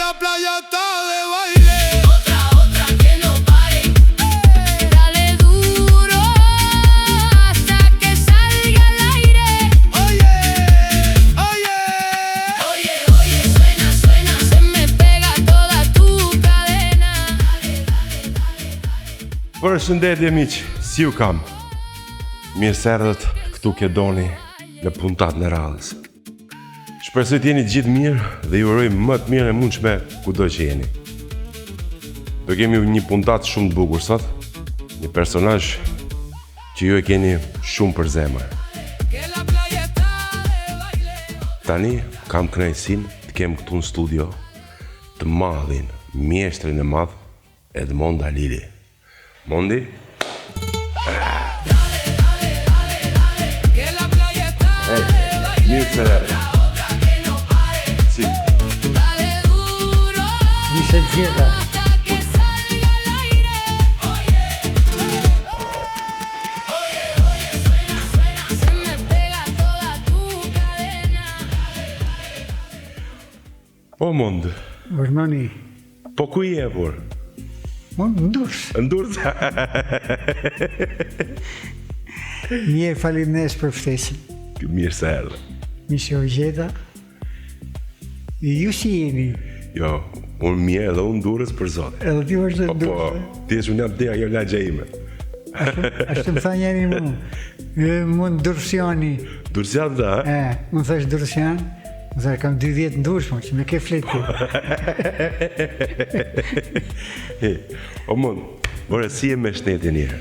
la playa está de baile. Otra, otra que no pare. Dale duro hasta que salga el aire. Oye, oye. Oye, oye, suena, suena. Se me pega toda tu cadena. Përshëndetje miq, si ju kam? Mirë se erdhët këtu ke Doni në puntatën e radhës. Shpresoj të jeni të gjithë mirë dhe ju uroj më të mirën e mundshme kudo që jeni. Do kemi një puntatë shumë të bukur sot, një personazh që ju e keni shumë për zemër. Que la playa está de baile. Tani kam kënaqësinë të kem këtu në studio të madhin, mjeshtrin e madh Edmond Halili. Mondi? Que la playa está de baile. Mirë se erdhe. Otra que no pare. Si. Dale duro Mirë se gjeta. hasta que salga el aire. Se me pega toda tu cadena. Po Mond. Urdhnoni. Po ku je por? Unë në Durrës. Në Durrës. Mirë, faleminderit për ftesën. Mirë se erdhe. Mirë se u gjeta. Ju si jeni? Jo, unë mirë edhe unë Durrës për zotin. Edhe ti vazhdo Po, në po, Durrës. ti je unë jam te ajo lagja ime. Ashtu më tha njëri mu. E, Mu në Durrësiani. Durrësian tha, ha? E, unë thash Durrësian. Më tha kam dy vjet në Durrës, mo, që me ke flet ti. He, O Mond, bore si je me shnetin një herë?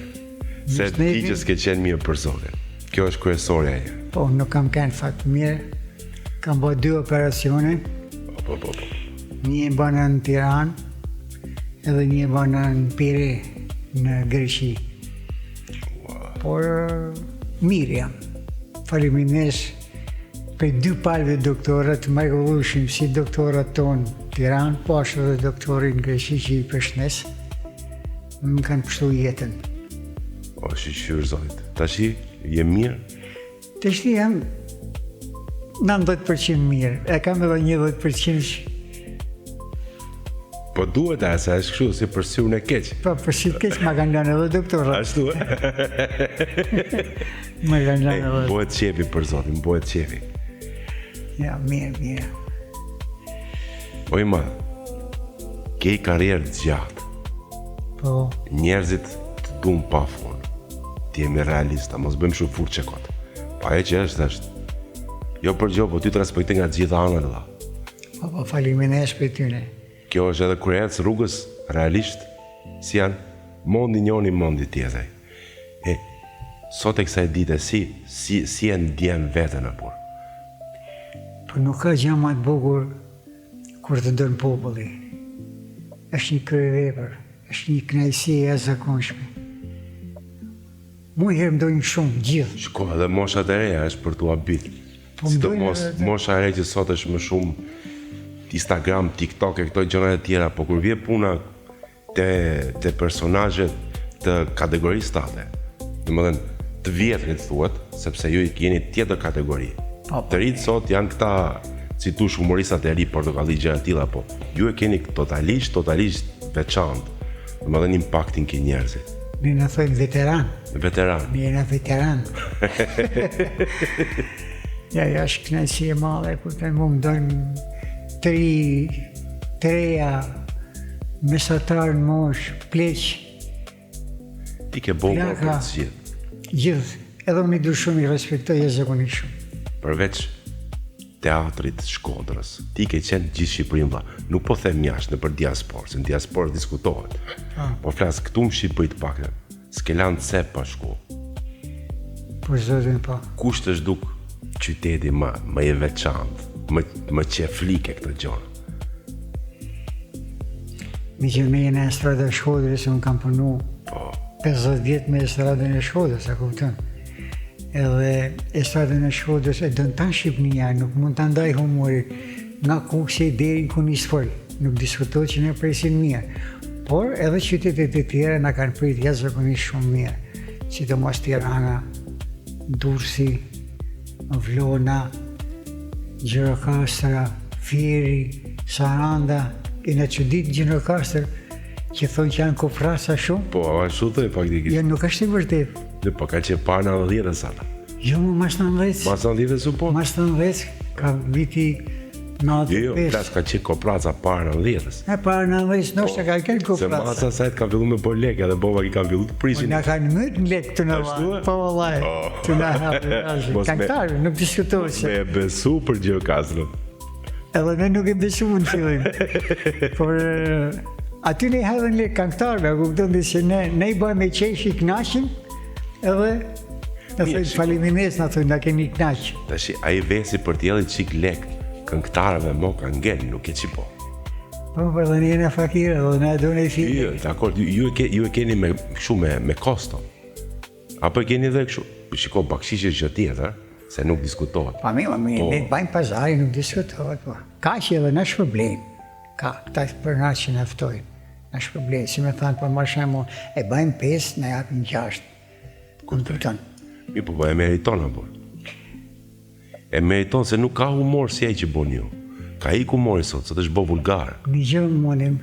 Se shnetin? ti që s'ke qenë mirë për zotin. Kjo është kryesorja e. Po, nuk kam qenë fat mirë. Kam bërë dy operacione. Po, po, po, po. Një e bëna në Tiranë, edhe një e bëna në Pire, në Greqi. Por mirë jam. Faleminderit për dy palëve doktorët të mrekullueshëm, si doktorat tonë në Tiranë, po ashtu edhe doktorin në Greqi që i përshëndes, më kanë pështu jetën. O, shyqyr zotit. Tashi, je mirë? Tashti jam 90% mirë, e kam edhe 10% që Po duhet a, se është kështu, si për syrin e keq. Po, për si të keq ma kanë lënë edhe doktorët. Ashtu, e? Ma kanë lënë Ej, edhe. Bëhet qefi për zotin, bëhet qefi. Ja, mirë, mirë. O i madh, ke i karrierë të gjatë. Po, Njerëzit të duan pa fund. Ti jemi realista, mos bëjmë shumë furçe kot. Po ajo që është është jo për gjë, po ty të respektoj nga të gjitha anët vëlla. po, po faleminderit për tyne. Kjo është edhe kur ec rrugës realisht si janë mondi njëri mondi tjetri. E sot e kësaj dite si si si e ndjen veten apo? Po nuk ka gjë më të bukur kur të don populli. Është një kryevepër, është një kënaqësi e jashtëzakonshme. Mu herë më dojnë shumë, gjithë. Shiko, edhe moshat e reja është për t'u habit. Po më Sidomos dojnë edhe- mosha e re që sot është më shumë Instagram, TikTok e këto gjëra e tjera, po kur vjen puna te te personazhet të kategorisë tate, domethënë të vjetrit thuhet, sepse ju i keni tjetër kategori. Po, po. Të rinjt sot janë këta si tush humoristat e ri portokalli gjëra të tilla, po ju e keni totalisht totalisht veçantë. Domethënë impaktin ke njerëzit. Ne na thojnë veteran, Veteran. ne jena veteran. ja, ja, është kënaqësi e madhe kur të mu më dojnë të ri, të reja, mesatar në mosh, pleq, Ti ke bomba për Plaka. të gjithë. gjithë. Edhe unë i du shumë, i respektoj jashtëzakonisht shumë. përveç teatrit të Shkodrës, ti ke qenë gjithë Shqipërinë vlla. Nuk po them jashtë në për diasporë, se në diasporë diskutohet. Po flas këtu në Shqipëri të paktën. S'ke lanë cep pa shku. Për zotin po. Kush të zhduk qyteti më më i veçantë, më më qeflike këtë gjë. Me që me jena estrada e Shkodrës, unë kam punu Po, 50 vjet me estradën e Shkodrës, a kupton? Edhe estradën e Shkodrës e don tan Shqipënia, nuk mund ta ndaj humorin nga Kuksi deri në Kunispol. Nuk diskutohet që ne presin mirë. Por edhe qytetet e tjera na kanë prit jashtëzakonisht shumë mirë, sidomos Tirana, Durrësi, Vlona, Gjirokastra, Fieri, Saranda. Jena çudit Gjirokastër që thonë që janë koprraca shumë. Po, ashtu thoj faktikisht. Jo, nuk është e vërtetë. Dhe po ka qenë para 90-s ata. Jo, më mas 90-s. Mas 90-s u po? Mas 90-s ka viti 95. Jo, jo, plas ka qenë koprraca para 90-s. E para 90-s, ndoshta po, ka qenë koprraca. Se mas asaj kanë filluar me bo lekë edhe bova i kanë filluar të prishin. Po na kanë myt në lekë të në Po vallai. Oh. Të na hapë. Këngëtarë, nuk diskutohet se. Me besu për Gjirokastrën. Edhe ne nuk e besuam në fillim. Por aty ne hedhën lek këngëtarëve, a kupton ti se ne ne i bëjmë me qesh i kënaqim, edhe na thonë faleminderit, na thonë na keni kënaq. Tash ai vesi për të hedhë çik lek këngëtarëve mo ka ngel, nuk e çi po. Po po dhe ne jena fakirë, dhe ne do ne fi. Jo, dakor, ju e ke ju e keni me kështu me me kosto. Apo e keni dhe kështu? Po shiko, bakshish është gjë tjetër, se nuk diskutohet. Pa mirë, mirë, po. ne bëjmë pazari, nuk diskutohet, po. Ka që edhe na shpërblejnë. Ka, këta për na që na ftojnë. Na shpërblejnë, si me thanë, për marrë shembull, e bëjmë 5, na japin 6. Kupton? Mirë, po, po e meriton apo? E meriton se nuk ka humor si ai që bën ju. Ka ik humori sot, sot është bo vulgar. Një gjë monim,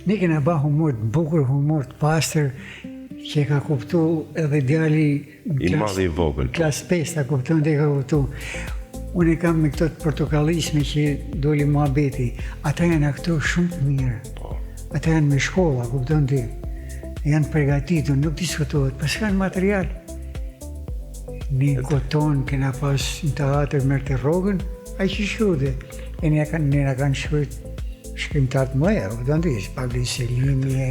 ne kena ba humor të bukur, humor të pastër, që e ka kuptu edhe djali i madh i vogël. Po. Klas 5 ta kupton dhe e ka kuptu. Unë e kam me këto të portokallisme që doli muhabeti. Ata janë aktorë shumë të mirë. Po. Ata janë me shkolla, kupton ti. Janë përgatitur, nuk diskutohet, po s'kanë material. Ne në kohën tonë kena pas në teatër merrte rrogën, ai që shkrute. E ne kanë ne na kanë shkruajt shkrimtarë të mëdhenj, kupton ti, Pavlin Selimi e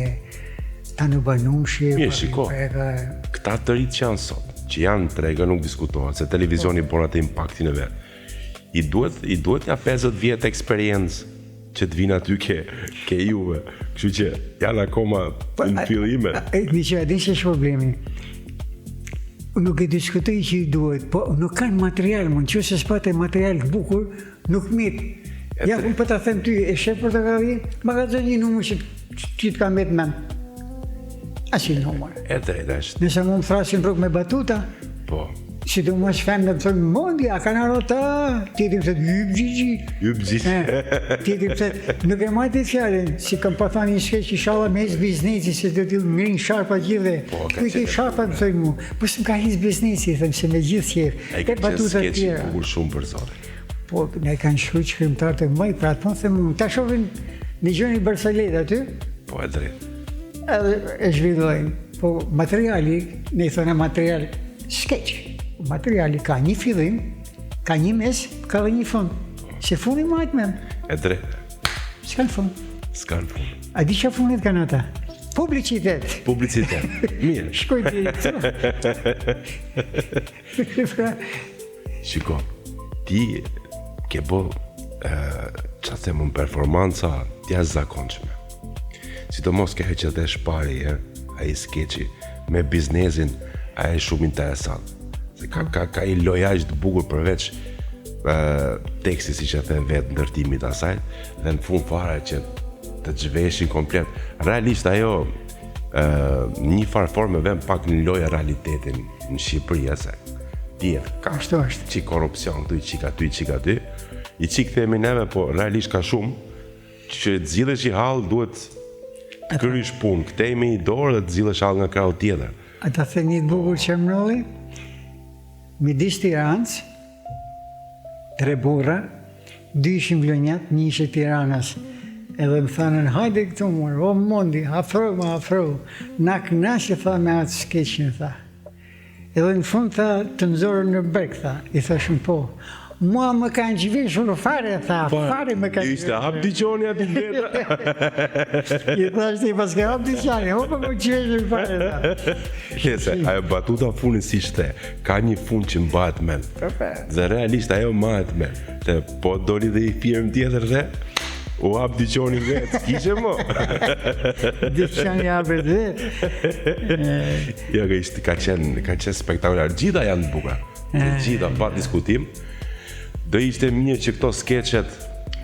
Tano Banushi, Mirë, shiko. Preka. Këta të rinjtë që janë sot, që janë në treg, nuk diskutohet, se televizioni po. bon atë impaktin e vet. I duhet, i duhet ja 50 vjet eksperiencë që të vinë aty ke, ke juve. Kështu që janë akoma po, në fillime. E, një që e din që është problemi. Nuk e diskutoj që i duhet, po nuk kanë material, mund që se s'pate material të bukur, nuk mit. Ja, unë po ta them ty, e sheh portokalli, ma ka një numër që që të ka met men. Asnjë numër. E drejtë është. Nëse mund të thrasin rrugë me batuta, po. Sidomos femnat më thonë, Mondi, a kanë ardhur ata? Tjetri më thotë, hyp Gjigji. Hyp Gjigji. Tjetri më thotë, nuk e maj të fjalën, si kam pa thënë një skeç inshallah me ec biznesi se do t'ju ngrin sharpa gjithë. Po, ka qenë. Sharpa më thonë mu. Po s'm ka hec biznesi, them se me gjithë qejf. Ai ka qenë skeç i bukur shumë për zotin. Po, ne kanë shkruar shkrimtarët e mëdhenj, pra po them unë, ta shohin dëgjojnë barsoletë aty. Po e drejtë. Edhe e zhvillojnë. Po materiali, ne i thonë material skeç. Materiali ka një fillim, ka një mes, ka dhe një fund. Se fundi mbahet mend. E drejtë. S'kanë fund. S'kanë fund. A di çfarë fundit kanë ata? Publicitet. Publicitet. Mirë. Shkoj deri këtu. Pra, Shiko, ti ke bo, ça them unë, performanca të jashtëzakonshme. Sidomos ke që dhe shpari, e, ai skeçi me biznesin, ai është shumë interesant. Se ka, ka, ka i lojaq të bukur përveç e, teksti, siç e the vetë, ndërtimit asaj, dhe në fund fare që të zhveshin komplet. Realisht ajo në një farë forme vën pak në lojë realitetin në Shqipëri ase dihet ka Ashtu është. çik korrupsion këtu, çik aty, çik aty. I çik themi neve, po realisht ka shumë që të zgjidhësh një hall duhet të krysh punë, këtej me një dorë dhe të zgjidhësh hall nga krahu tjetër. A ta them një të bukur që më ndodhi? Midis Tiranës, tre burra, dy ishin vlonjat, një ishte tiranas. Edhe më thanën, hajde këtu mor, o Mondi, afro, më afro. Na kënaqe, tha me atë skeçin, tha. Edhe në fund tha, të nxorën në breg, tha. I thashëm po. Mua më kanë zhveshur fare, tha, po, fare më kanë Ishte hap dyqani aty vetë. I thash ti paske hap dyqani, o po më zhveshur fare, tha. Jese, ajo batuta fundi siç the, ka një fund që mbahet mend. Po, po. Dhe realisht ajo mbahet mend. Dhe po doli dhe i firmë tjetër dhe u hap dyqani vetë, s'kishe mo. Dyqani hapet vetë. Jo, ka ishte ka qenë, ka qenë spektakolar. Gjitha janë të bukura. Të gjitha pa diskutim. Do ishte mirë që këto skeçet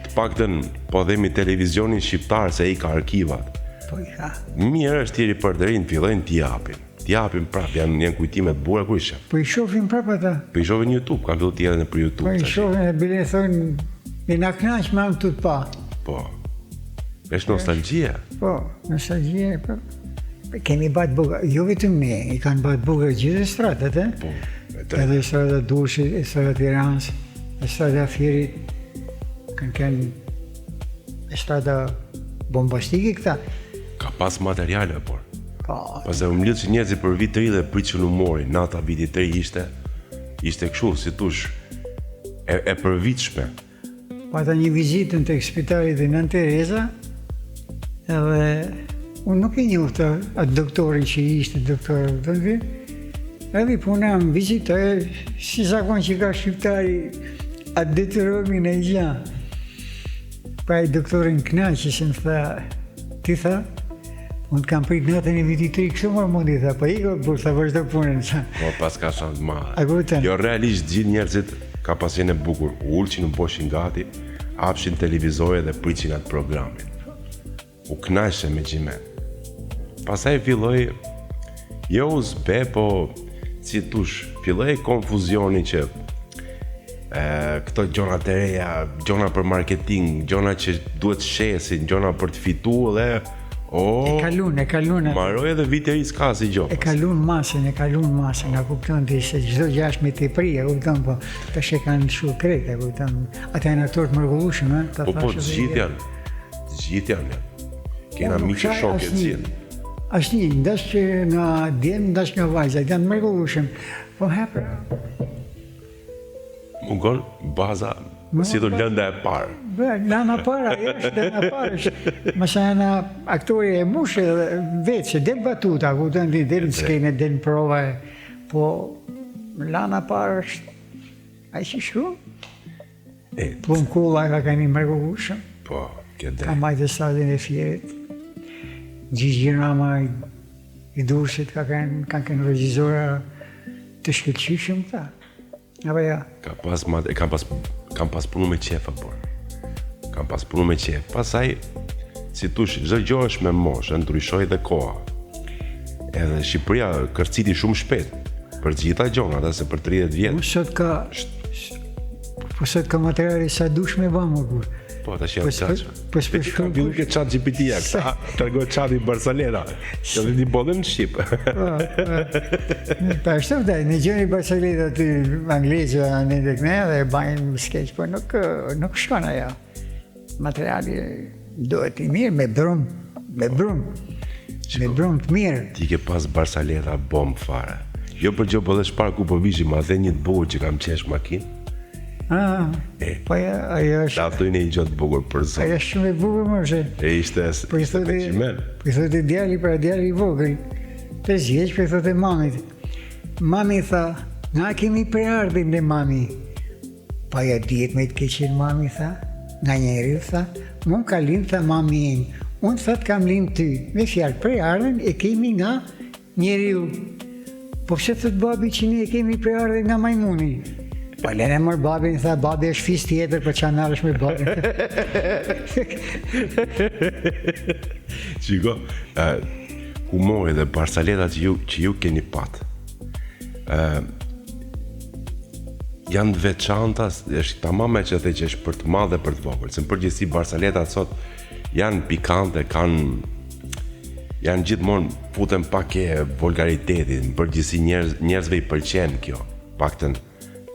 të paktën po themi televizionin shqiptar se i ka arkivat. Po i ka. Mirë është t'i ripërtërijnë, fillojnë t'i japin. T'i japin prapë, janë janë kujtime të bukura kur i sheh. Po i shohin prapë ata. Po i shohin në YouTube, kanë filluar të jenë nëpër YouTube. Po i shohin e bile thonë, ne na kënaq me anë të pa. Po. Është nostalgjia. Po, nostalgjia, po. Kemi ba të bukur, jo vetëm ne, i kanë ba të bukur gjithë estradat, e? Po, e drejtë. Edhe estrada e Durrësit, estrada e Tiranës, estrada e Fierit, kanë qenë estrada bombastike këta. Ka pas materiale, por. Po. Pastaj u mblidhshin njerëzit për vit të ri dhe pritshin humorin, nata vitit të ri ishte, ishte kështu, si thush, e, e përvitshme. Pata një vizitën tek spitali te Nënë Tereza, edhe unë nuk e njohta atë doktorin që ishte doktor, do të edhe puna më vizitoi, si zakon që ka shqiptari, atë detyrohemi në gjë. Pa i doktorin knaqi se më tha, ti tha, unë të kam prit natën e vitit të ri, kështu mor mundi, tha, po ik o burrë, tha, vazhdo punën, tha. Po, pas ka shanë të madhe. A kupton? Jo, realisht gjithë njerëzit ka pas qenë e bukur, u ulshin, u boshin gati, hapshin televizorin dhe pritshin atë programin. U knaqshe me gjimen. Pastaj filloi, jo u zbe, po si tush, filloi konfuzioni që e, këto gjona të reja, gjona për marketing, gjona që duhet shesin, gjona për të fitu dhe o E kalun, e kalun. Maroi edhe viti i ri s'ka si gjë. E kalun masën, e kalun masën, a kupton ti se çdo gjë është me tepri, e kupton po. Tash e kanë shu krejt, e kupton. Ata janë aktorë të mrekullueshëm, ë, ta Po po, thashë të edhe gjithë janë. Të gjithë janë. janë. Kena Unë nuk miq e shaj shokë të asnjë. gjithë. Asnjë, ndash që nga djem, ndash nga vajza, janë të mrekullueshëm. Po hapër. Mungon baza, si do lënda e parë. Bë, lana para, ajo është lana para. është. Masa janë aktori e mushë edhe vetë, se del batuta, kupton ti, del në skenë, del në prova, e- po lana para është ai që shkruan. E, Pëllumb Kulla ka qenë i mrekullueshëm. po, ke Ka drejt. majtë stadin e Fierit. Gjigji Rama i, i Durrësit ka qenë, kanë qenë regjizora të shkëlqyeshëm këta. Apo ja. Ka pas mat, e kam pas kam pas punu me qef apo. Kam pas punu me qef. Pastaj si tush, çdo gjë është me moshë, ndryshoi dhe koha. Edhe Shqipëria kërciti shumë shpejt për të gjitha gjonat, ëh, se për 30 vjet. Po sot ka po sot ka materiale sa dush me ba më kur. Po, tash jam Po s'po- gatshëm. po s'po Ka shkruan fillu ke chat GPT-ja, këta tregoj chati Barcelona. Jo dhe ti bollim në shqip. Pa ashtu dhe, në gjëni Barcelona aty anglezë anë tek ne dhe e bajnë skeç, po nuk nuk shkon ajo. Materiali duhet i mirë me brum, me brum. Me brum të mirë. Ti ke pas Barcelona bomb fare. Jo për gjë, po dhe shpar ku po vishim, ma dhe një të bukur që kam qesh makinë. Ah, E. po ajo ajo është Ta thuj një gjë të bukur për zot. ajo është shumë e bukur më se. E ishte Po i ishte thotë me po i thotë djali pra djali i vogël. 5 vjeç po i thotë mamit. Mami tha, nga kemi preardhjen ne mami. Po ajo dihet me të keqen mami tha, nga njeri tha, mu më ka lind tha mami im. Unë tha të kam lind ty. Me fjalë preardhjen e kemi nga njeriu. Po pse thot babi që ne e kemi preardhjen nga majmuni? Po lene mor babin, tha, babi është fis tjetër, po ça merresh me babin. Shiko, ë humori dhe barcaletat që ju që ju keni pat. ë janë të veçanta, është tamam e që the që është për të madh dhe për të vogël. Se në përgjithësi barcaletat sot janë pikante, kanë janë gjithmonë futen pak e vulgaritetit, në përgjithësi njerëz njerëzve i pëlqen kjo, paktën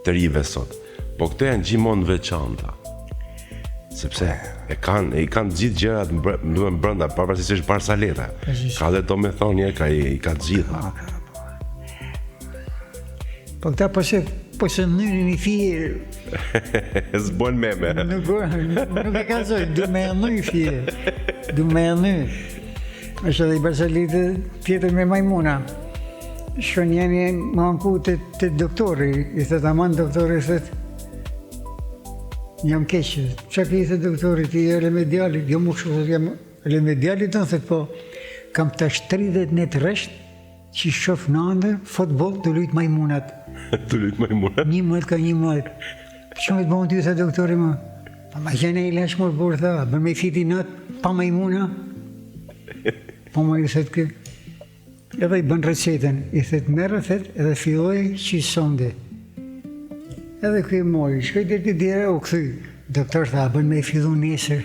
të rive sot. Po këto janë gjithmonë të veçanta. Sepse e kanë i kanë të gjithë gjërat më brenda, pavarësisht se është barsaleta. Ka dhe domethënie, ka i, i ka të gjitha. Po këta po se po se nënin i fije, S'bën meme. nuk nuk e kanë zoj, du me e nëj fije, du me e nëj. Është edhe i barcaletë tjetër me majmuna. Shkon njëni më anku te, te doktori, i thot aman doktori, i thot, jam keq, qa ki i thot doktori, ti je me djalit, jo më kështu, thot, jam ele me djalit, do thot, po, kam tash 30 net rresht, që shof në ëndër, futboll të lujt majmunat. Të lujt majmunat. Një mëtë ka një mëtë. Që me të bënë ty, tha doktori më. Pa ma gjene i lash mor burr, tha, bën me fiti nat, pa majmuna. Po më i thot kë. Edhe i bën recetën, i thot merre, thot, edhe filloi që sonde. Edhe ky e mori, shkoi deri te dera, u kthy. Doktor tha, bën me i fillu nesër.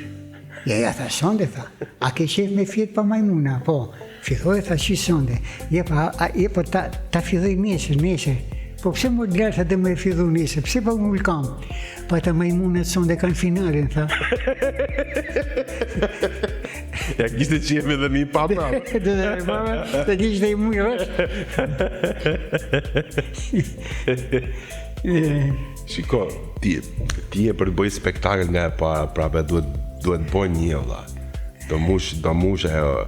Ja, ja, tha, sonde, tha. A ke qef me fjet pa majmuna? Po, filloj, tha, që sonde. Je, pa, a, je, po, ta, ta filloj nesër, nesër. Po, pse më djalë, tha, dhe me fillu nesër? Pse pa më kam? Pa ta majmunat sonde kanë finalen, tha. Ja kishte qefin dhe mi pa prapë. Dhe dhe pa, të kishte i mujë, Shiko, ti, ti je për të bëj spektakël nga e para prapë duhet duhet të bëj një vlla. Do mush, do mush ajo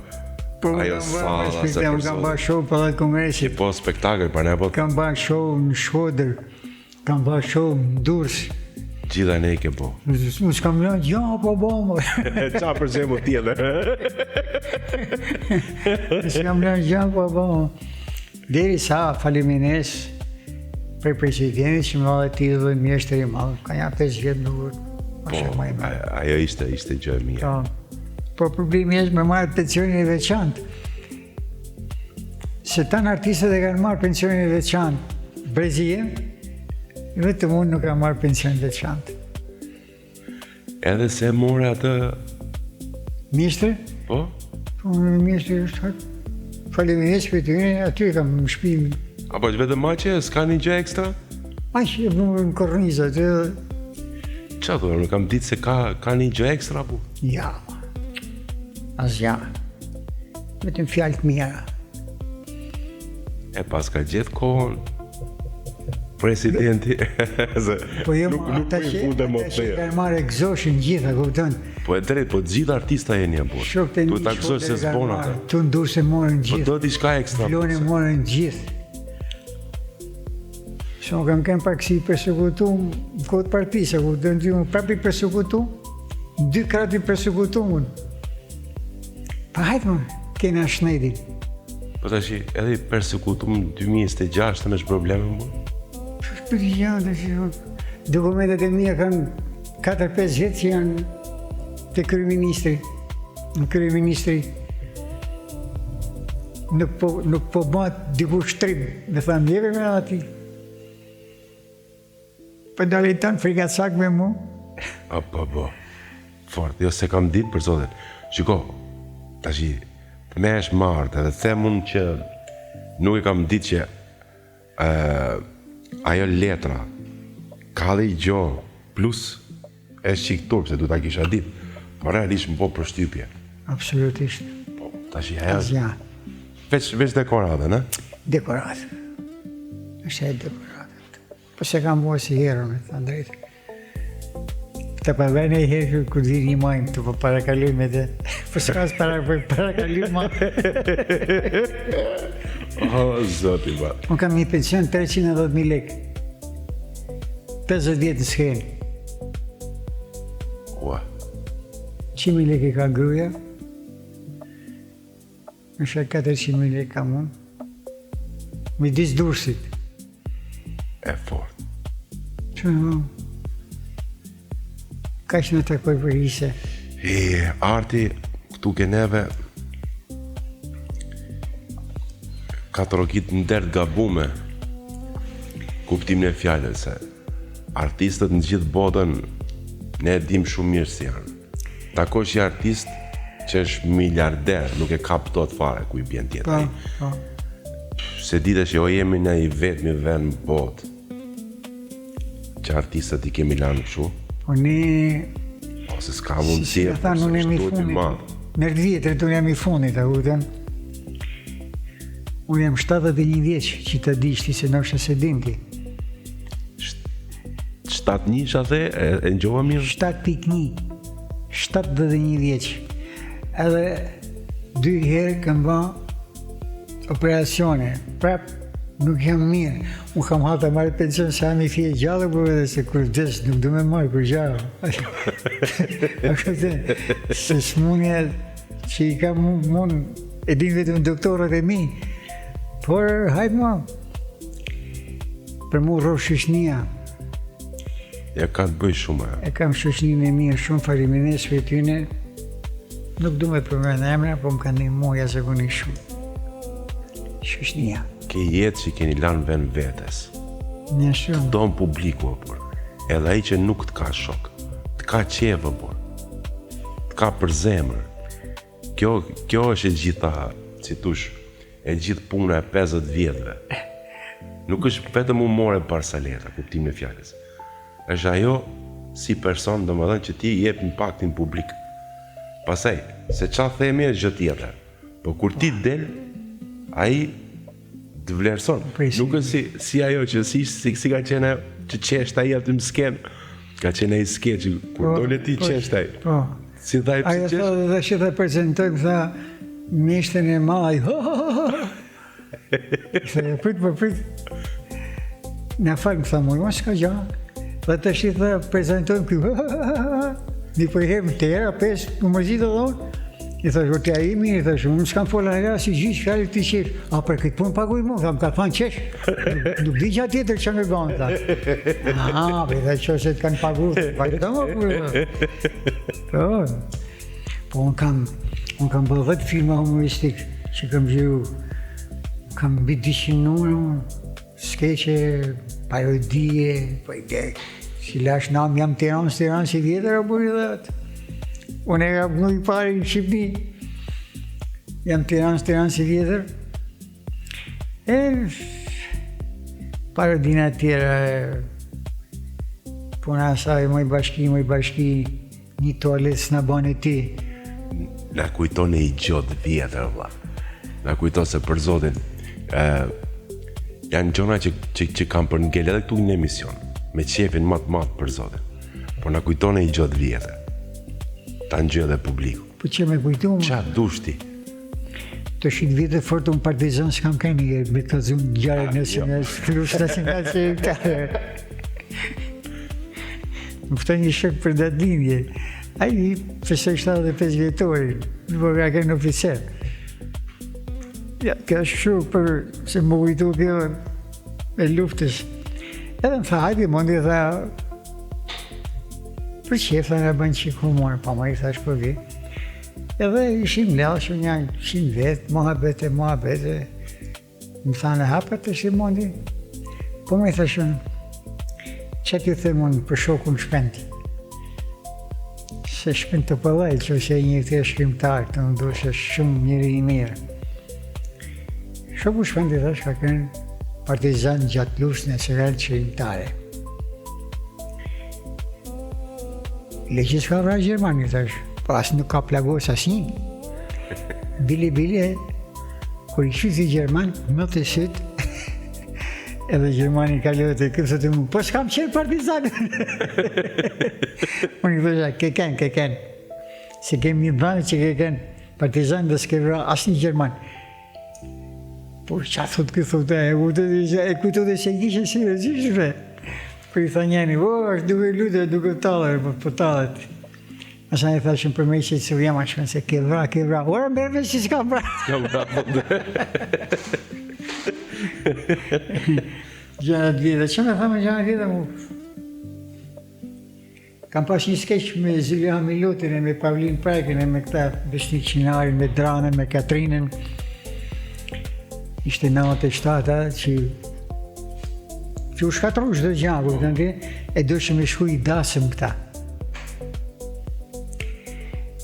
Po, ajo salla se për kam bërë show Pallat Kongresit. Po spektakël, pa ne po. Kam bërë show në Shkodër. Kam bërë show në Durrës. Gjitha ne i ke bo. Unë s'kam lënë gjë po bo më. Qa për shembull tjetër? S'kam lënë gjë po bo. Deri sa faleminderit për presidentit që më dha titullin mjeshtër i madh, ka ja 5 vjet nuk po, ajo ishte ishte gjë e mirë. Po. Po problemi është me marrë pensionin e veçantë. Se tanë artistët e kanë marrë pensionin e veçantë. Brezi jem, vetëm unë nuk kam marrë pension veçantë. Edhe se more atë... Mjeshtër? Po? Po, mjeshtër është hak. Faleminderit për ty, aty e kam në shtëpi. Apo është vetëm aq, s'ka një gjë ekstra? Aq e vëmë në kornizë aty. Ça thua, nuk kam ditë se ka ka një gjë ekstra apo? Ja. Asgjë. Vetëm fjalë të mira. E paska gjithë kohën presidenti se po jo, nuk nuk po i futem më thellë. Kanë marrë gëzoshin gjitha, kupton? Po e drejtë, po gjithë artista jeni apo. Duhet ta gëzosh se s'bon atë. Tu në Durrës e morën po gjithë. Po do diçka ekstra. Vlorë po morën gjithë. Se unë kam qenë pak si i persekutum në kohë të partisë, kupton ti unë prapë i persekutum, dy kratë i persekutum unë. Pa hajt më, kena shnetin. Po tash edhe i persekutum në 2026 në është probleme më? Për ja, tash dokumentet e mia kanë 4-5 vjet që janë te kryeministri. Në kryeministri nuk po nuk po bëhet dikush trim, me thanë jepe me ati. Po dalin tanë frikacak me mu. A, po, po. Fort, jo se kam ditë për zotin. Shiko, tashi, të me është marrë, edhe them unë që nuk e kam ditë që e, ajo letra ka dhe i gjo, plus është çikë turp, se du ta kisha ditë, po realisht më po përshtypje. Absolutisht. Po, tashi ajo... Asgja. Veç, veç dekoratë, ne? Dekoratë. Është e dekoratë. Po s'e kam bërë si herë, me thënë drejt. Të pa vene i herë kur di një majmë, të po parakaloj me të. Po s'ka as para, parakaloj ma. O, zoti ba. Unë kam një pension 310.000 lekë. 50 vjet në skenë. Ua. 100.000 lekë i ka gruaja. Është 400.000 lekë kam unë. Midis Durrësit. E fort. Që në Kaq në takoj për hise. E, arti, këtu ke neve, ka trokit në derë gabume, kuptimin e fjalës se artistët në gjithë botën ne e dim shumë mirë si janë. Takosh një artist që është miliarder, nuk e kap dot fare ku i bjen tjetër. Po, po. Se di tash, jo jemi në i vetmi vend në botë që artistët i kemi lanë kështu. Po ne ose s'ka mundësi, si, si thanë, unë jam i fundit. Në vjetër unë jam i fundit, a kupton? Unë jam 71 vjeç që ta dish ti se ndoshta s'e din ti. 7-1 që the, e, e ngjova mirë? 7.1, 71 vjeç. Edhe dy herë kam ba operacione, prap nuk jam mirë. Unë kam hall të marrë pension se jam i fije gjallë, por edhe se kur vdes nuk du me marrë kur gjallë. A kupton, se smunja që i kam unë, e din vetëm doktorët e mi, por hajt më, Për mu rroftë shoqnia. Ja ka të bëj shumë ajo. E kam shoqninë e mirë, shumë faleminderit për tyne. Nuk du me përmend emra, po më kanë ndihmuar jashtëzakonisht shumë. Shoqnia. Ke jetë që keni lanë vend vetes. Një shumë. Të don publiku, o burrë. Edhe ai që nuk të ka shok. Të ka qejf, o burrë. të kap për zemër. Kjo, kjo është e gjitha, si thush, e gjithë puna e 50 vjetëve. Nuk është vetëm humor e barsaleta, kuptimin e fjalës. Është ajo si person, domethënë që ti jep impaktin publik. Pastaj, se ça themi është gjë tjetër. Po kur ti del, ai të vlerëson. Nuk është si, si ajo që si, si, si ka qenë ajo që qesht ai aty në skenë. Ka qenë ai skeçi, kur po, dole ti po, qesht ai. Po. Si tha ai pse qesh? Ajo tha dhe që ta prezantojmë tha mjeshtrin e madh. Se prit, po prit. Na fal, më tha moj, mos ka gjë. Dhe tash i tha prezantojmë ky. Një për herë më tjera, pesë, më mërzit edhe unë. I thash, o ti ai mirë, i thash, unë s'kam folë në si gjyq, fjalë ti qesh. A për këtë punë paguj mu, tha, më ka thonë qesh. Nuk di gja tjetër që më banë, tha. A, për i tha, që se të kanë pagu, vazhdo më, po. Po, unë kam, unë kam bërë 10 filma humoristik që kam xhiru. Kam mbi 200 numra, unë, skeqe, parodie, po ide, si lash nam, jam Tiranë, Tiranë, si vjetër, apo i dhe atë. Unë e kam këndu i pari në Shqipni. Jam Tiranë, Tiranë, si vjetër. E, parodina tjera, puna asaj, moj bashki, moj bashki, Një tualet s'na bane ti. Na kujton një gjë të vjetër vlla. Na kujton se për zotin, ë janë gjëra që që që kanë për ngel edhe këtu në emision, me qefin më të madh për zotin. Po na kujton një gjë të vjetër. Ta ngjë edhe publiku. Po që me kujtu? Ça dush ti? Të shit vite fort unë partizan s'kam kenë një me të zunë ngjarje nacional, luftë nacional çlirimtare. Më ftoi një shok për datëlindje. Ai festoi 75 vjetorin, po ka qenë oficer. Ja, kjo është kështu për se më kujtu kjo e luftës. Edhe më tha, hajde, Mondi tha, për qef, tha, na bën çik humor, pa më i thash po vi. Edhe ishim mbledhë, shumë një qind vetë, muhabete, muhabete, Më thanë, hapet të si Mondi? Po më i thashën, që t'ju them unë për shokun Shpend? Se Shpend Topallaj, që është një të shkrimtar, të më dush, është shumë njeri i mirë. Shoku Shpend i thash, ka qenë partizan gjatë luftës nacional çlirimtare. Le që s'ka vra gjerman, i thash, po as nuk ka plagos asnjë. Bile, bile, Kur i shiti gjerman, më të syt, edhe gjermani kaloi te ky thotë mu, po s'kam qenë partizan. Unë i thosha, ke ken, ke ken. Se kemi një dhanë që ke ken partizan dhe s'ke vra asnjë gjerman. Po ça thot ky thotë, e kujtoi e kujtoi se kishe seriozisht ve. Po i tha njëri, "O, është duke lutë, duke tallur, po po tallet." Pastaj i thashën për me që të jam ashtu se ke vra, ke vra. Ora merr vesh që s'ka vra. S'ka vra po. Gjëra të vjetra, që me thamë gjëra të vjetra mu? Kam pas një skeç me Zyliha Milotin e me Pavlin Prekën e me këta Besnik Çinarin, me Dranën, me Katrinën. Ishte 97-a që që u shkatru çdo gjë, kupton ti, e dojshin me shku i dasëm këta.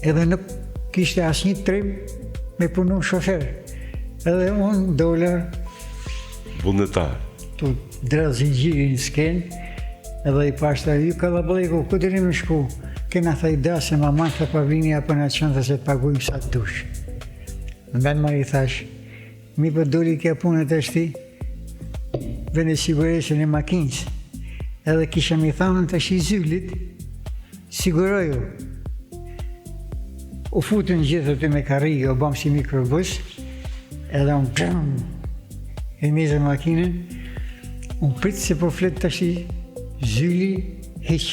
Edhe nuk kishte asnjë trim me punu shofer. Edhe unë dola vullnetar. Tu dredh zinxhirin në skenë, edhe i pashë tha, ju kallabllëku, ku doni me shku? Kena tha i dasëm, aman tha Pavlini, apo na çon tha se të pagujmë sa të dush. Në vend më i thash, Mi po doli kjo punë tashti, vënë siguresën e makinës, edhe kisha mi thanë tashi Zylit, siguroju. U futën gjithë aty me karrige, u bamë si mikrobus, edhe unë prëm, e nizë makinën, unë prit se po flet tashi Zyli, hiq.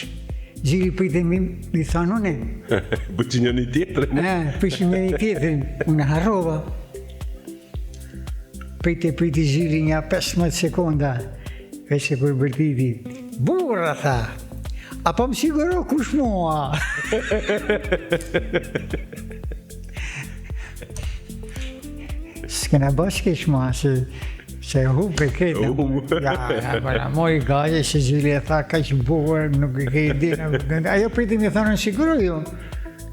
Zyli prit e mi, mi thanë unë. Pëqin njëni tjetrin. E, pëqin njëni tjetrin, unë harrova. Priti priti Zyli nja 15 sekonda, veç se kur bërtiti, burra, tha, a po më siguro kush mua? S'kena ba skeç ma, se, se hup e krejt. Ja, ja, po na mori gaje, se Zyli e tha kaq bukur, nuk e ke ide. Ajo priti mi thanë, siguro ju.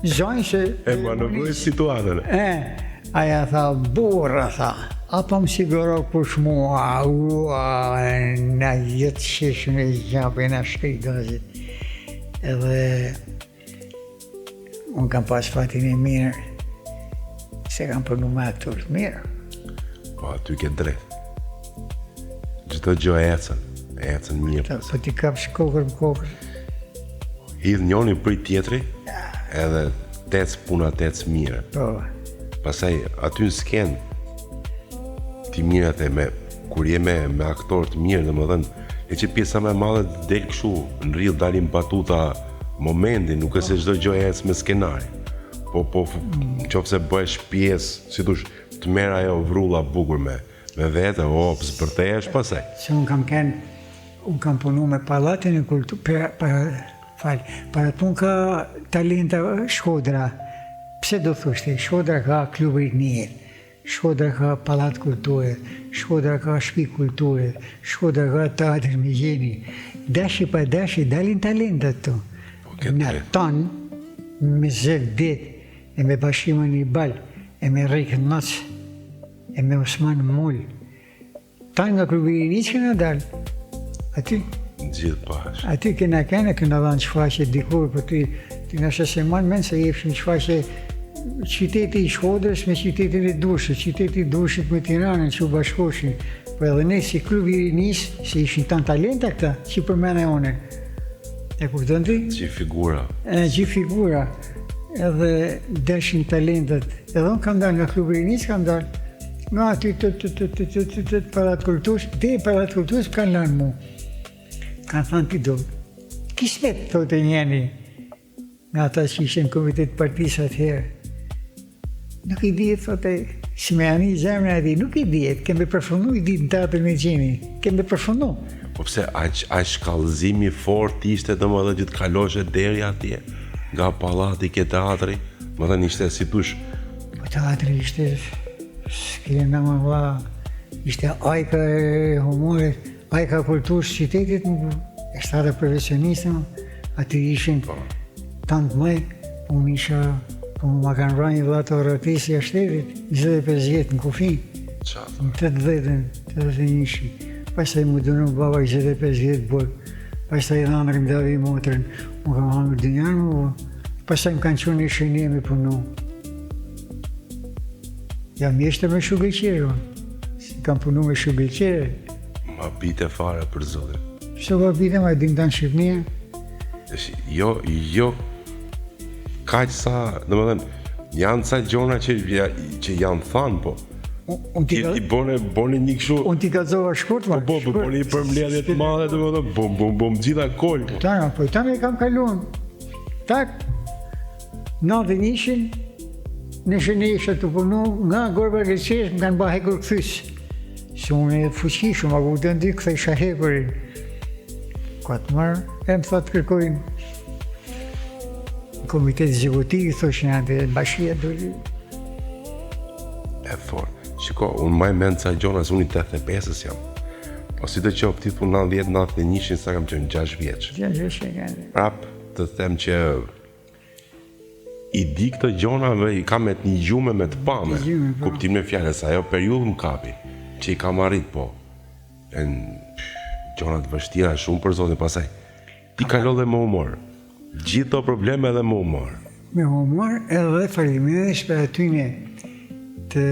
Zonjë se... E manovroi situatën. E, aja tha, burra, tha, a po më siguro kush mua, ua, na jetë qeshën e gjapë, na shkri gazit. Edhe, unë kam pas fatin e mirë, se kam punu me aktorë të mirë. Po, aty ke drejt. Çdo gjë ecën, ecën mirë. Po ti kapsh kokër më kokër. Hidh njoni prej tjetri, edhe t'ec puna t'ec mirë. Po. Pastaj aty në skenë ti mirë atë me kur je me me aktor të mirë, domethënë, e që pjesa më e madhe del kështu, në rrjedh dalin batuta momenti, nuk është se çdo gjë ec me skenarin. Po po në qoftë se bëhesh pjesë, si thosh, të merr ajo vrulla bukur me me vete, o, zbërthehesh pastaj. Se unë kam kenë, unë kam punu me pallatin e kulturës, para, para, fal, para punë ka talenta Shkodra, pse do thosh ti, Shkodra ka klub rinie, Shkodra ka pallat kulture, Shkodra ka shpi kulture, Shkodra ka teatër Migjeni, dashi pa dashi dalin talentat këtu. Po, ke Na drejt. tanë, me Zef Det, e me Bashkim Anibal, e me Rrik Noc, e me Osman Mul. Tanë nga klubi i rinisë kena dalë. Aty. Gjithë bashkë. Aty kena kene, kena dhanë shfaqje dikur, po ti, ti nashta s'e man mend se jepshim shfaqje qyteti i Shkodrës me qytetin e Durrësit, qyteti i Durrësit me Tiranën që u bashkoshin. Po edhe ne si klubi i rinisë, se ishin tanë talenta këta, që përmene une. E kupton ti? Gjithë figura. E, gjithë figura. Edhe deshin talentet. Edhe unë kam dalë nga klubi i rinisë, kam dalë. Nga aty të të të të të të të pallat kulturës, deri pallat kulturës kanë lanë mu. Kanë thënë ti do. Kismet, thotë njëni, nga ata që ishin në komitet partisë atëherë. Nuk i dihet, thotë, si me ani zemra e di, nuk i dihet, kemi përfundu i ditë në teatër Migjeni, kemi përfundu. Po pse aq aq shkallëzimi fort ishte domethënë që të kaloshe deri atje nga pallati ke teatri, domethënë ishte si thush Po teatri ishte skena më vlla, ishte ajka e humorit, ajka e kulturës së qytetit, më e shtata profesioniste, aty ishin po. tanë të mëj, po unë isha, po më kanë vra një vlla të arratisë jashtë shtetit, 25 vjet në kufi, në 80-ën, 81-shin. Pastaj m'u dënu baba 25 vjet burg, pastaj dhëndri më dhavi motrën, më kam hangër dynjanë, më Pastaj më kanë çu në Shënje me punu. Jam mjeshtër me shugëlqere, unë. Si kam punu me shugëlqere. Ma bite fare për zotin. Pse ma bite, ma dim tanë Shqipnia? Jo, jo, kaq sa, domethënë, janë ca gjona që, ja, që janë thanë, po. Unë ti, ti bone, bone një kështu... Unë t'i kallzova shkurt, ma. Po, po, po, bone një përmbledhje të madhe, domethënë, bum, bum, bum, gjitha kolë. Po. Tana, po, tana i kam kalun. Tak, 91-shin, në Shënje isha tu punu, nga Gorba Greqesh më kanë ba hekur kthys. Se unë e fuqishëm, a kupton ti, kthejsha hekurin. Ka të mërë, e më thotë kërkojnë në komitet ekzekutiv, thoshin atë, bashkia doli. E fort. Shiko, unë maj mend ca gjona, se unë i 85-ës jam. Po si të qoftë, ti thu 90, 91-shin, sa kam qenë 6 vjeç. 6 vjeç e kanë. Prap të them që i di këto gjona dhe i kam me të nigjume me të pame. Po. Kuptimin e fjalës, ajo periudhë më kapi, që i kam arrit, po. E gjona të vështira shumë për zotin, pastaj ti kalo dhe me humor. Gjithë to probleme edhe me humor. Me humor edhe faleminderit për atyne të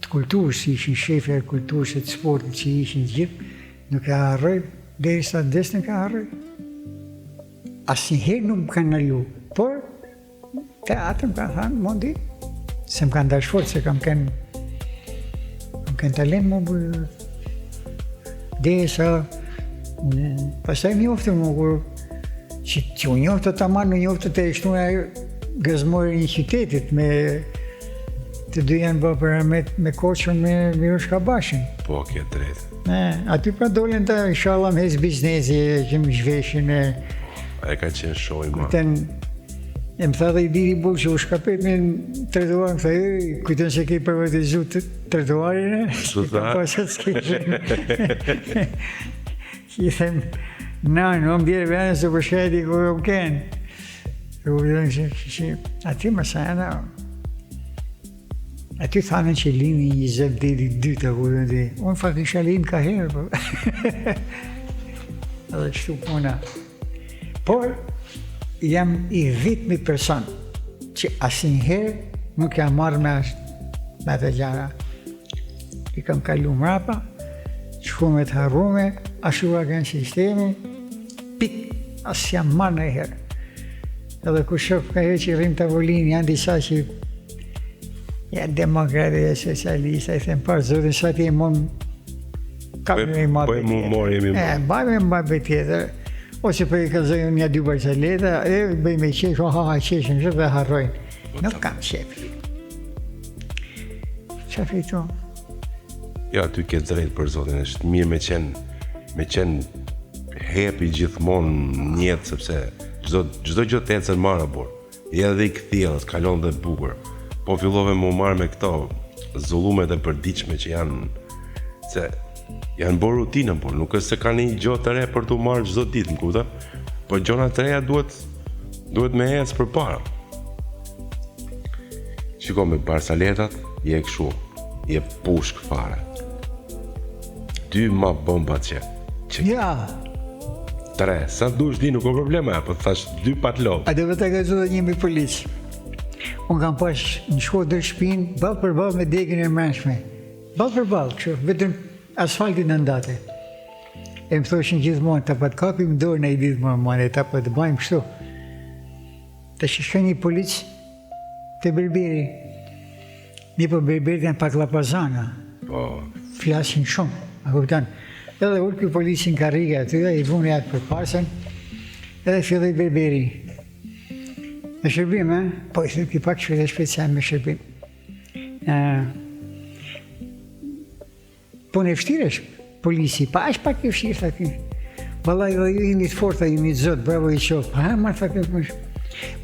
të kulturës, që ishin shefja e kulturës e të sportit që ishin gjithë, nuk e harroj, derisa vdes nuk e harroj. Asnjëherë nuk më kanë ndalu, por teatër më kanë thanë, Mondi, se më kanë dashur fort, se kam kenë kam kenë talent më bërë. Derisa pastaj më njoftën më kur që, që u njoftën tamam, u njoftën te e shtuna gëzmore një qytetit me të dy janë bërë për me, me Koçën me Mirush Kabashin. Po, ke drejt. Ne, aty pra dolën të inshallah më hec biznesi që më zhveshin e Ai ka qenë show i madh. Kujton e më tha dhe i diri burg që u shkapet me trotuar, më tha, "Ej, kujton se ke privatizu të trotuarin e? Ç'të tha? Po se s'ke I them, na, në më bjerë vene se për shkajti ku jom kenë. E kupton që, që, që aty më sa janë, aty thanë që lindi një 20 ditë i dytë, e kupton ti. Unë fakt isha lind ka herë, po. Edhe kështu puna. Por, jam i vetmi person që asnjëherë nuk jam marrë me, me atë gjana. I kam kalu mrapa, shkume të harrume, ashtu ka kënë sistemi, pik, as jam marrë ndonjëherë. Edhe kur shoh ka herë që rrim tavolinë, janë disa që janë demokratë e socialista, i them për zotin sa ti mund ka po me ma po mu mor jemi më. E, mbaj me mbaj tjetër. Ose po i kallzoj unë një dy barcaleta, e bëj me qesh, ha ha qeshin kështu dhe harrojnë. Po, Nuk kam qejf. Qa fitu? Jo, aty ke drejt për zotin, është mirë me qenë me qenë happy gjithmonë në jetë sepse çdo çdo gjë të ecën mbarë por. Je edhe i kthjellët, kalon dhe bukur. Po fillove me u marrë me këto zullumet e përditshme që janë se janë bërë rutinë, por nuk është se ka një gjë të re për t'u marrë çdo ditë, më kupton? Po gjëra të reja duhet duhet me ecë përpara. Shiko me barcaletat, je kështu, je pushk fare. Dy ma bomba që që Ja. Tre, sa dush di nuk ka problema, po të thash dy pa të lodh. A do të kallzoj edhe një me polic. Unë kam pas në Shkodër shpinë, ballë për ballë me degën e mbrëmshme. Ballë për ballë, kështu, vetëm asfalti na ndante. E më thoshin gjithmonë, ta pa të kapim dorën një ditë më mane, ta pa të bajmë kështu. Tash shkon një polic te berberi. Mirëpo berberët janë pak llapazana. Po. Flasin shumë, a kupton? Edhe ul ky polici në karrige aty, i vuni atë përparësen, edhe filloi berberi. Me shërbim, e? Po, i thënë, pak shpejt e shpejt se me shërbim. E, Punë e vështirë është polici, pa është pak e vështirë, tha ky. Vallai dhe ju jeni të forta, jeni të zotë, bravo i qoftë. Pa ha, marrë, tha ky.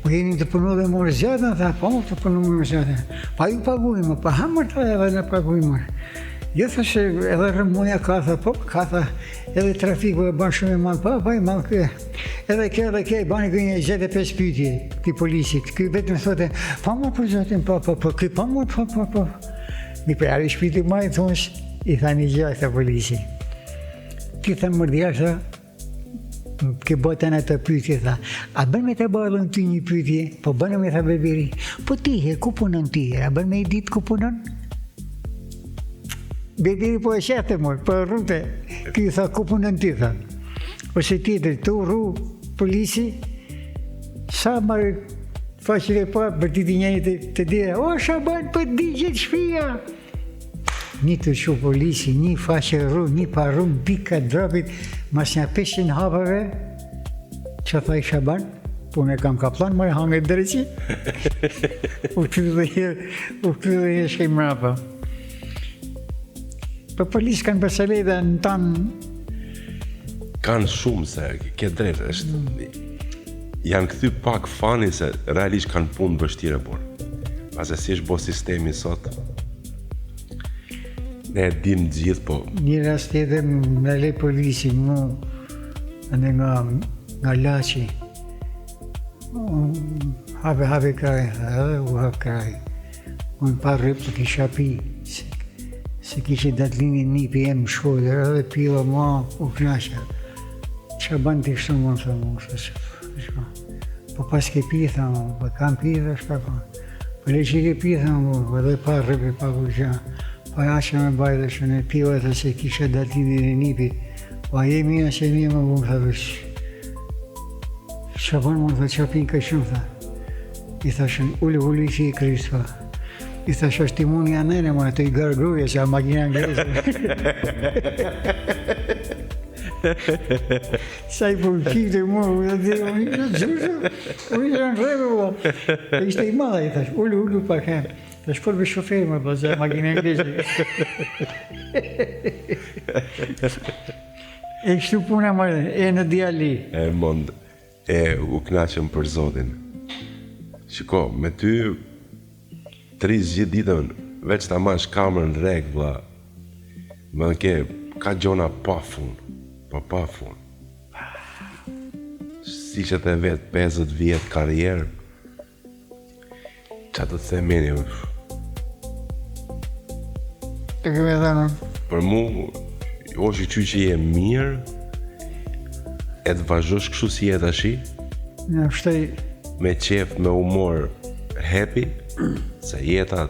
Po jeni të punu dhe më orë zgjatën, tha, po, të punu më orë zgjatën. Pa ju pagujmë, pa ha, marrë, tha, edhe ne pagujmë. Jo, tha se edhe rrëmuja ka, tha, po, ka, tha, edhe trafiku e ban shumë i madh, po, po, i madh ky. Edhe kjo, edhe kjo, i bani ky një 25 pyetje, ky policit. Ky vetëm thote, po, më për zotin, po, po, po, ky, po, më, po, po, po. Mi për ari shpiti ma i thonë, i tha një gjë këta polici. Ti tha mor djalë, tha, ke bërë të në të pyetje, tha. A bën me të bërë dhe ty një pyetje? Po bën me tha berberi. Po ti he, ku punon ti he? A bën me i ditë ku punon? Berberi po e qehte mor, po e rrute. Ky tha, ku punon ti, tha. Ose tjetër, tu rru polici, sa marrë Faqen e parë, bërtiti njëri te, te dera, o Shaban, po të digjet shpia! Një të çu polici, një faqe rrugë, një pa rrugë, pika drapit, mas nja 500 hapave, që tha i Shaban, po unë e kam kapllan, më e hangë dreqi. u kthy dhe herë, u kthy dhe herë shkej mrapa. Po policë kanë barcaleta në tanë... Kanë shumë se, ke drejtë, është... Mm. Janë kthy pak funny se realisht kanë punë të vështirë por. Pse si është bo sistemi sot? Ne e dim të gjithë, po... Një rast tjetër më ndaloi polici mu ane nga, nga Laçi. Hape, hape krahin, edhe u hap krahi. Unë pa rryp të kisha pi, se, se kishe datëlindjen nipi jem në Shkodër, edhe piva ma u knaqa. Qa bën ti kështu më tha mu, tha që, shko. Po pas ke pi, tha mu, po kam pi dhe shka po. Po le që ke pi, tha mu, po edhe pa rryp e pa kurgja. Po ja që me bajt dhe që në piva tha se kisha datëlindjen e nipit. Po a je mirë, që mirë më bu, tha vesh. Qa bën më, tha, qa pin ka shumë, tha. I thashën, ulu, ulu i që i krysh, tha. I thashë, është timoni a nene, më ato i gërë gruja, që a makina angleze. Sa i përqite më, u dhe dhe, unë isha gjushe, unë isha në rrebe, po. E ishte i madh, i thashë, ulu, ulu pak he. Thash, fol me shoferin, më, po, se makina angleze. E kështu puna më, e në djali. E mund. E u kënaqëm për Zotin. Shiko, me ty të rri gjithë ditën, veç ta mash kamerën rrek vlla. Më ke ka gjona pa fund, po pa fund. Siç e the vetë, 50 vjet karrierë. Ça të them meni? Të kemi dhënë. Për mu, o që që që je mirë, e të vazhdosh kështu si je tashi? Në shtoj... Me qef, me humor, happy, se jeta,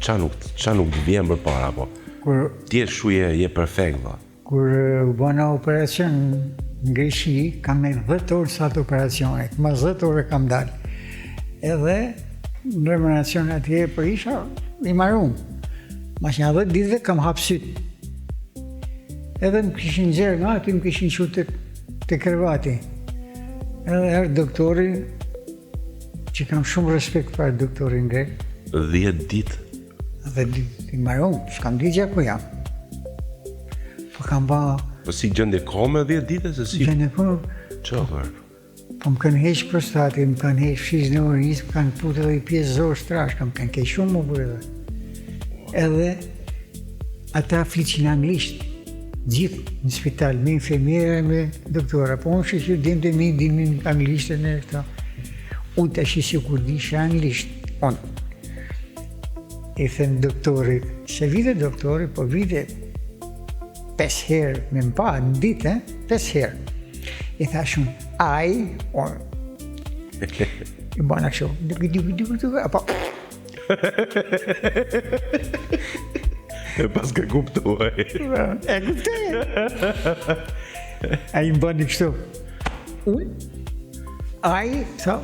ça nuk, ça nuk të vjen përpara, po. Kur... Ti je shu je, je perfekt, vlla. Kur u bëna operacion në Greqi, kam nejt 10 orë sallë të operacionit, mas 10 orë kam dalë. Edhe në reanimacion atje, për isha i marum. Mas një 10 ditëve kam hapë sytë. Edhe më kishin nxjerrë nga aty, më kishin çu te, te krevati. Edhe erdh doktori, që kam shumë respekt për doktorin grek. 10 ditë Dhe i marum, s'kam di gjë ku jam. Po kam ba... Po si gjendje kome 10 ditë, se si... Gjendje kome... Që për? Po më kanë heq prostatin, më kanë heq fshizën e urinës, më kanë këput edhe i pjesë zorrë t'trashë, më kanë keq shumë më bërë edhe. Edhe ata fliqin anglisht, gjithë në spital, me infermiere, me doktora, po unë shyqyr djemtë e mi dinin anglisht e këto. Unë tashi sikur disha anglisht, unë. I them doktorit, se vite doktori, po vite pesë herë me më pa në ditë, eh? pesë herë. I thash unë, ai, unë, i bëna kështu, duke, duke, duke, duke, apo, E paska kuptuar. E kuptoj. Ai më bëni kështu. Unë, ai, tha,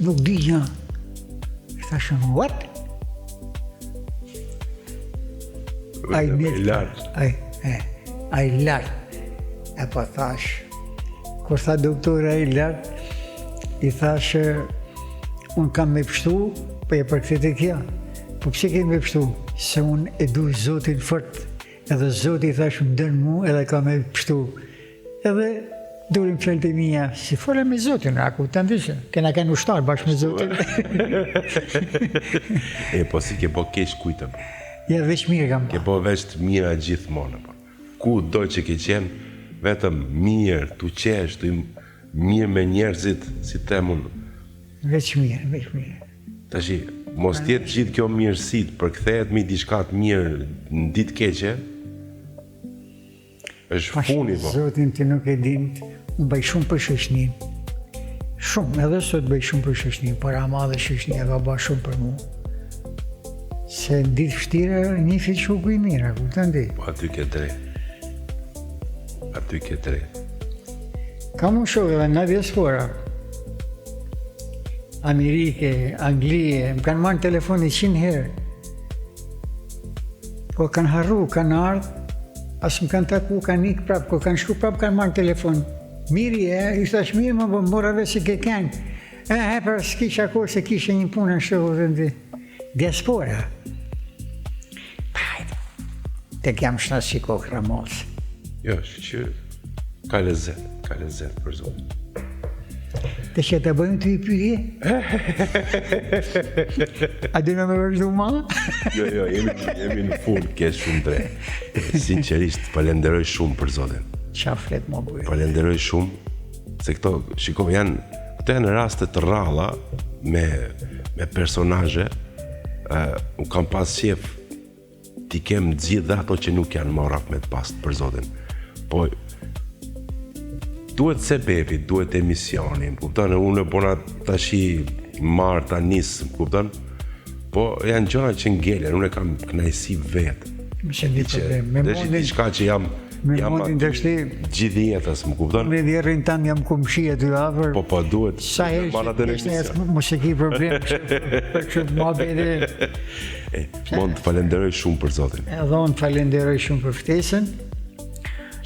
nuk di gjë. I thashë, what? Ai me lart. Ai, e, ai lart. E po thash, kur tha doktori ai lart, i thashë, unë kam me pështu, po e përkthej te kjo. Po pse ke me pështu? Se unë e du Zotin fort, edhe Zoti i thashë më don mu edhe ka me pështu. Edhe durin fjalët e mia, si fola me Zotin, a kupton ti se? Kena qenë ushtar bashkë me Zotin. e po s'i ke bo keq kujt apo? Ja veç mirë kam. Ke bo veç të mira gjithmonë apo. Ku do që ke qenë, vetëm mirë, tu qesh, tu mirë me njerëzit, si them unë. Veç mirë, veç mirë. Tashi, mos të jetë gjithë kjo mirësi të përkthehet me diçka të mirë në ditë keqe, Është Pash funi po. Zotin ti nuk e din, unë bëj shumë për shoqninë. Shumë, edhe sot bëj shumë për shoqninë, por ama edhe shoqnia ka bërë shumë për mua. Se në ditë vështira njifet shoku i mirë, a kupton ti? Po aty ke drejt. Aty ke drejt. Kam unë shokë edhe nga diaspora. Amerike, Anglie, më kanë marrë në telefon 100 herë. Po kanë harru, kanë ardhë, as më kanë taku, kanë ikë prapë, kur kanë shku prapë kanë marrë telefon. Mirë je, i thash mirë, më po mora vesh si ke kenë. E, e, pra s'kisha kohë se kisha një punë në shëhu dhe ndi. Diaspora. Pa, hajde. Tek jam shna si kokë ramosë. Jo, që ka lezet, ka lezet për zotin. Të që të bëjmë të i pyetje? A do në me vazhdu ma? Jo, jo, jemi, jemi në fund, ke shumë drejt. Sinqerisht, falenderoj shumë për zotin. Qa flet më bujë? Falenderoj shumë, se këto, shiko, janë, këto janë raste të rralla me, me personazhe, uh, unë kam pas qef T'i kem gjithë dhe ato që nuk janë marrë me të pastë për zotin. Po, duhet sebepi, duhet emisioni, më kupton, unë e bona tashi marrë ta nis, më kupton, po janë gjëra që ngelen, unë e kam kënaqësi vetë. Më se një problem, me mundin... Diçka që jam, Me jam mundin të shti... Gjithë jetës, më kupton? Me vjehrrin tand jam komshi aty afër. Po, po, duhet. Sa herë që të mos e ki problem, për kështu të muhabete. E, Mond, të falenderoj shumë për zotin. Edhe unë të falenderoj shumë për ftesën.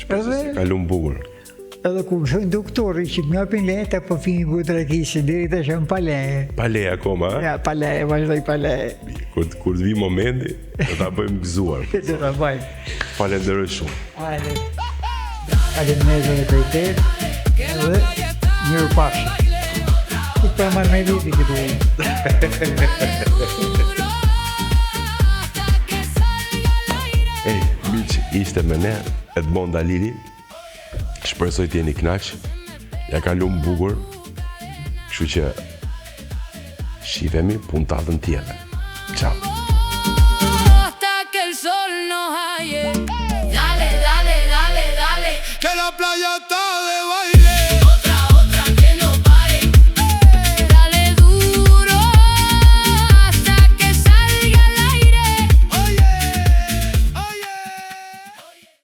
Shpresoj se kalum bukur. Edhe kur më thonë doktori që të më japin leje ta po pi një gotë raki, se deri tash jam pa leje. Pa leje akoma, a? Ja, pa leje, vazhdoj pa leje. Kur kur të vi momenti, do ta bëjmë gëzuar. Do ta bëjmë. Falenderoj shumë. Hajde. Faleminderit edhe për te. Edhe mirupafshim. Ti pa marrë me viti këtu. Ej, miq, ishte me ne Edmond Alili. Shpresoj të jeni kënaq. Ja kalum bukur. Kështu që shifemi puntatën tjetër. Ciao.